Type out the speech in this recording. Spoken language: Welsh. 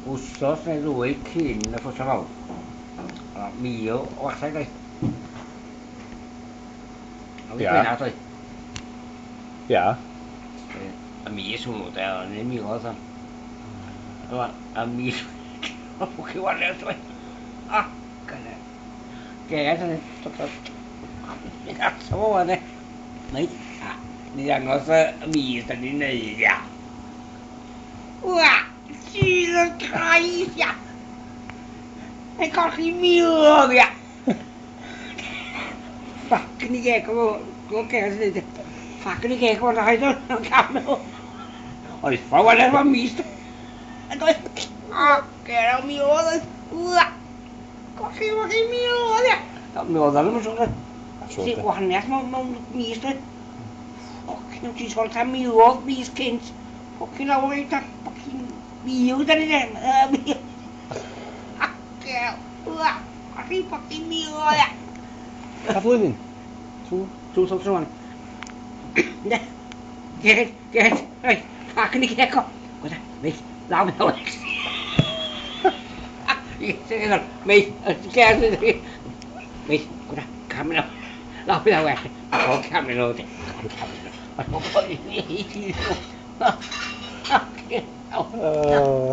Wsos neu ddwy cyn y ffwtbol mawr. A 1,000 o wartheg doedd. A Ia. Gwener doedd. Ia. Y mis hwnnw de, o'n i'n miloedd o'n. Y mis o ffwcin waniaeth doedd. A, gynne. Ges yn dod mynd ato fo wan de. Meit, a, ni ddangos y mis da ni'n neud, ia. Wa! Jesus Christ, ia! Mae'n colli miloedd, ia! Ffacin i geg o, go ges i dweud. Ffacin i geg o, na haid o'n camel. Oedd ffa wan efo mis. Yn doedd. O, ger o miloedd oedd. Wa! Colli fucking miloedd, ia! Miloedd o'n ymwneud. Siŵr, Ti de. gwahaniaeth mewn mis, dweud. Ffocin, ti'n sôn ta miloedd mis cynt. Ffocin lawr i ta ffocin 1,000 da ni de. 1,000. Gel. Wa! Colli ffocin miloedd, ia! Pa flwyddyn? Two? 2001. Ne. Get, get, right, ffacin i geg o. Gweda, mate, law mi Alex. Mate, get, mate, gweda, camera. Law mi Alex. O, camera o, camera. O, Oh.